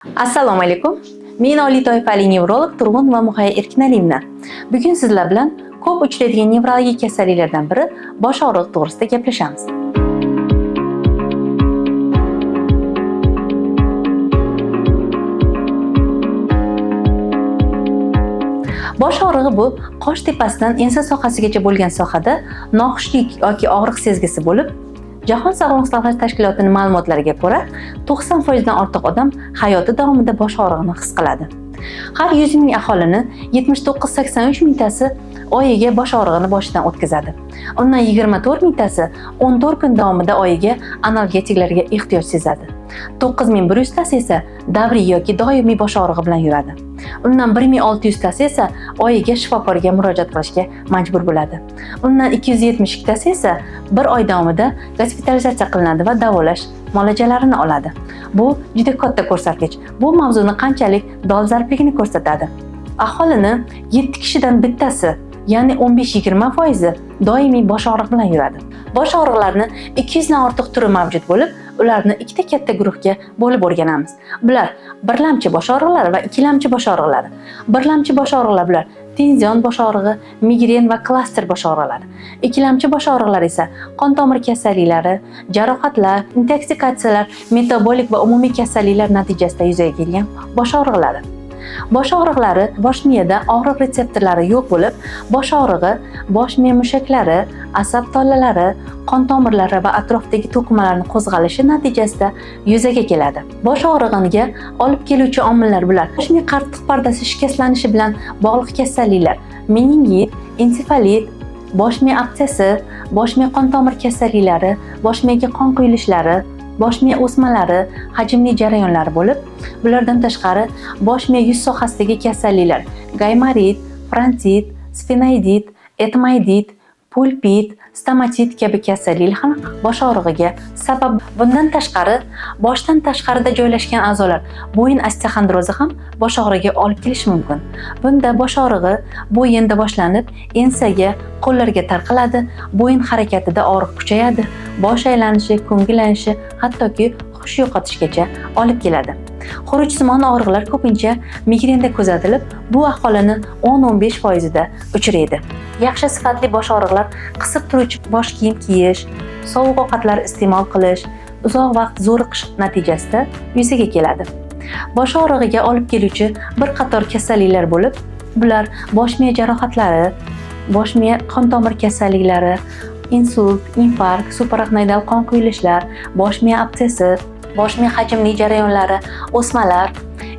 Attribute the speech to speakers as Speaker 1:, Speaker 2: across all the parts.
Speaker 1: Assalomu alaykum. Men oliy toifali nevrolog Turg'un va Muhayyo Erkinaliyevna. Bugun sizlar bilan ko'p uchraydigan nevrologik kasalliklardan biri bosh og'rig'i to'g'risida gaplashamiz. Bosh og'rig'i bu qosh tepasidan ensa sohasigacha bo'lgan sohada noxushlik yoki og'riq sezgisi bo'lib, Jahon sog'liqni saqlash tashkilotining ma'lumotlariga ko'ra, 90% dan ortiq odam hayoti davomida bosh og'rig'ini his qiladi. Har 100 ming aholini 79-83 mingtasi oyiga bosh og'rig'ini boshidan o'tkazadi. Undan 24 mingtasi 14 kun davomida oyiga analgetiklarga ehtiyoj sezadi. 9100 tasi esa davriy yoki doimiy bosh og'rig'i bilan yuradi. Undan 1600 tasi esa oyiga shifokorga murojaat qilishga majbur bo'ladi. Undan 272 tasi esa bir oy davomida gospitalizatsiya qilinadi va davolash muolajalarini oladi. Bu juda katta ko'rsatkich. Bu mavzuni qanchalik dolzarbligini ko'rsatadi. Aholini 7 kishidan bittasi, ya'ni 15-20% doimiy bosh og'riq bilan yuradi. Bosh og'riqlarni 200 dan ortiq turi mavjud bo'lib, ularni ikkita katta guruhga bo'lib o'rganamiz. Bular birlamchi bosh og'riqlari va ikkilamchi bosh og'riqlari. Birlamchi bosh og'riqlar bular tenzion bosh og'rig'i, migren va klaster bosh og'riqlari. Ikkilamchi bosh og'riqlar esa qon tomir kasalliklari, jarohatlar, intoksikatsiyalar, metabolik va umumiy kasalliklar natijasida yuzaga kelgan bosh og'riqlari. Bosh og'riqlari bosh miyada og'riq retseptorlari yo'q bo'lib, bosh og'rig'i bosh miya mushaklari, asab tolalari, qon tomirlari va atrofdagi to'qimalarni qo'zg'alishi natijasida yuzaga keladi. Bosh og'rig'iga olib keluvchi omillar bular: bosh miya qattiq pardasi shikastlanishi bilan bog'liq kasalliklar, meningit, ensefalit, bosh miya absessi, bosh miya qon tomir kasalliklari, bosh miyaga qon quyilishlari, bosh miya o'smalari, hajmli jarayonlar bo'lib, bulardan tashqari bosh miya yuz sohasidagi kasalliklar: gaymarit, frontit, sfenoidit, etmoidit, pulpit, stomatit kabi kasalliklar ham bosh og'rig'iga sabab. Bundan tashqari, boshdan tashqarida joylashgan a'zolar, bo'yin osteoxondrozi ham bosh og'rig'iga olib kelishi mumkin. Bunda bosh og'rig'i bo'yinda boshlanib, ensaga, qo'llarga tarqaladi, bo'yin harakatida og'riq kuchayadi, bosh aylanishi, ko'ngillanishi, hattoki hush yo'qotishgacha olib keladi. Xurujsimon og'riqlar ko'pincha migrenda kuzatilib, bu aholini 10-15% da uchraydi. Yaxshi sifatli bosh og'riqlar qisib turuvchi bosh kiyim kiyish, sovuq ovqatlar iste'mol qilish, uzoq vaqt zo'riqish natijasida yuzaga keladi. Bosh og'rig'iga olib keluvchi bir qator kasalliklar bo'lib, bular bosh miya jarohatlari, bosh miya qon tomir kasalliklari, insult, infarkt, subarachnoidal qon quyilishlar, bosh miya absessi, bosh miya hajmli jarayonlari, o'smalar,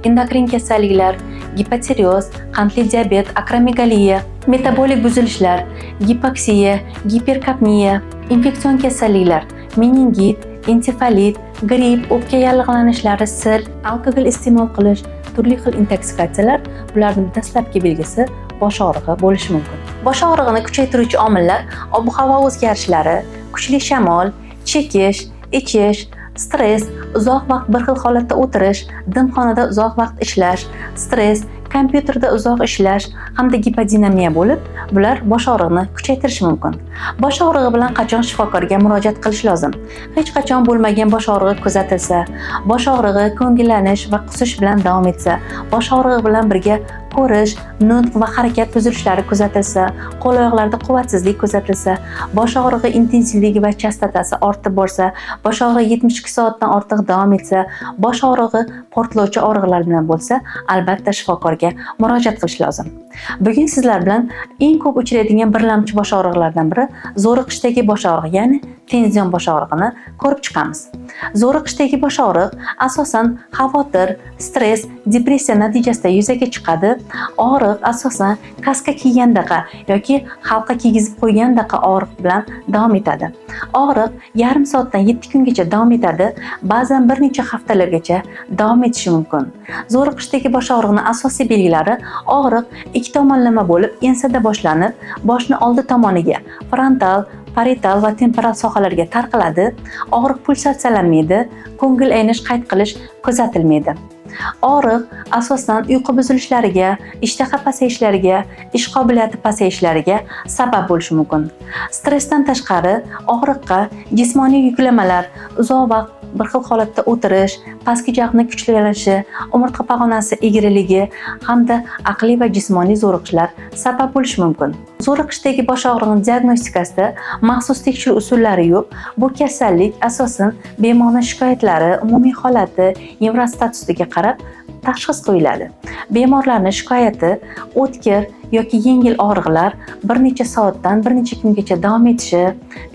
Speaker 1: endokrin kasalliklar, gipotireoz, qandli diabet, akromegaliya, metabolik buzilishlar, gipoksiya, giperkapniya, infeksion kasalliklar, meningit, ensefalit, gripp, o'pka yallig'lanishlari, sil, alkogol iste'mol qilish, turli xil intoksikatsiyalar, bularning dastlabki belgisi bosh og'rig'i bo'lishi mumkin. Bosh og'rig'ini kuchaytiruvchi omillar: ob-havo o'zgarishlari, kuchli shamol, chekish, ichish, stress, uzoq vaqt bir xil holatda o'tirish, dimxonada uzoq vaqt ishlash, stress, kompyuterda uzoq ishlash hamda gipodinamiya bo'lib, bular bosh og'rig'ini kuchaytirishi mumkin. Bosh og'rig'i bilan qachon shifokorga murojaat qilish lozim? Hech qachon bo'lmagan bosh og'rig'i kuzatilsa, bosh og'rig'i ko'ngillanish va qusish bilan davom etsa, bosh og'rig'i bilan birga ko'rish, nutq va harakat buzilishlari kuzatilsa, qo'l-oyoqlarda quvvatsizlik kuzatilsa, bosh og'rig'i intensivligi va chastotasi ortib borsa, bosh og'rig'i 72 soatdan ortiq davom etsa, bosh og'rig'i portlovchi og'riqlar bilan bo'lsa, albatta shifokorga murojaat qilish lozim. Bugun sizlar bilan eng ko'p uchraydigan birlamchi bosh og'riqlardan biri zo'riqishdagi bosh og'rig'i, ya'ni tenzion bosh og'rig'ini ko'rib chiqamiz. Zo'riqishdagi bosh og'riq asosan xavotir, stress, depressiya natijasida yuzaga chiqadi. Og'riq asosan kaska kiygandaqa yoki halqa kiygizib qo'ygandaqa og'riq bilan davom etadi. Og'riq yarim soatdan 7 kungacha davom etadi, ba'zan bir necha haftalargacha davom etishi mumkin. Zo'riqishdagi bosh og'rig'ining asosiy belgilari: og'riq ikki tomonlama bo'lib, ensada boshlanib, boshni oldi tomoniga, frontal, parietal va temporal sohalarga tarqaladi. Og'riq pulsatsiyalanmaydi, ko'ngil aynish, qayt qilish kuzatilmaydi. Og'riq asosan uyqu buzilishlariga, ishtaha pasayishlariga, ish qobiliyati pasayishlariga sabab bo'lishi mumkin. Stressdan tashqari og'riqqa jismoniy yuklamalar, uzoq vaqt bir xil holatda o'tirish, pastki jag'ni kuchlanishi, umurtqa pog'onasi egriligi hamda aqliy va jismoniy zo'riqishlar sabab bo'lishi mumkin. Zo'riqishdagi bosh og'rig'ining diagnostikasida maxsus tekshiruv usullari yo'q. Bu kasallik asosan bemorning shikoyatlari, umumiy holati, nevrostatusiga qarab tashxis qo'yiladi. Bemorlarning shikoyati o'tkir yoki yengil og'riqlar bir necha soatdan bir necha kungacha davom etishi,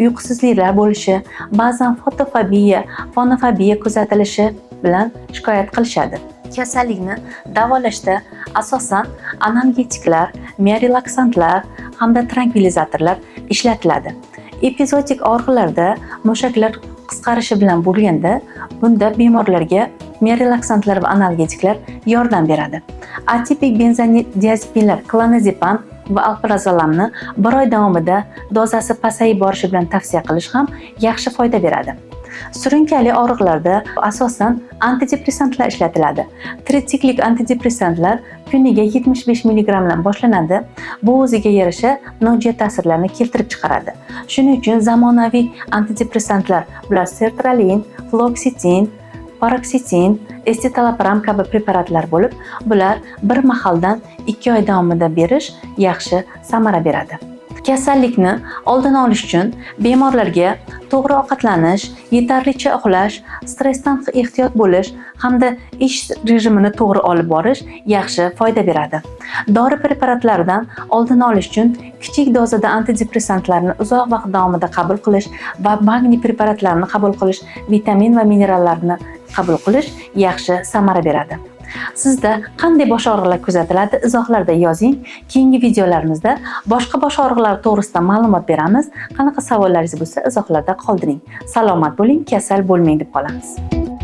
Speaker 1: uyqusizliklar bo'lishi, ba'zan fotofobiya, fonofobiya kuzatilishi bilan shikoyat qilishadi. Kasallikni davolashda asosan analgetiklar, miorelaksantlar hamda trankvilizatorlar ishlatiladi. Epizodik og'riqlarda mushaklar qisqarishi bilan bo'lganda, bunda bemorlarga miorelaksantlar va analgetiklar yordam beradi. Atipik benzodiazepinlar klonazepam va alprazolamni bir oy davomida dozasi pasayib borishi bilan tavsiya qilish ham yaxshi foyda beradi. Surunkali og'riqlarda asosan antidepressantlar ishlatiladi. Tritsiklik antidepressantlar kuniga 75 mg dan boshlanadi. Bu o'ziga yarasha nojo'ya ta'sirlarni keltirib chiqaradi. Shuning uchun zamonaviy antidepressantlar bular sertralin, fluoksetin, paroksetin, escitalopram kabi preparatlar bo'lib, bular bir mahaldan 2 oy davomida berish yaxshi samara beradi. Kasallikni oldini olish uchun bemorlarga to'g'ri ovqatlanish, yetarlicha uxlash, stressdan ehtiyot bo'lish hamda ish rejimini to'g'ri olib borish yaxshi foyda beradi. Dori preparatlaridan oldini olish uchun kichik dozada antidepressantlarni uzoq vaqt davomida qabul qilish va magniy preparatlarini qabul qilish, vitamin va minerallarni qabul qilish yaxshi samara beradi. Sizda qanday bosh og'riqlar kuzatiladi? Izohlarda yozing. Keyingi videolarimizda boshqa bosh og'riqlar to'g'risida ma'lumot beramiz. Qanaqa savollaringiz bo'lsa, izohlarda qoldiring. Salomat bo'ling, kasal bo'lmang deb qolamiz.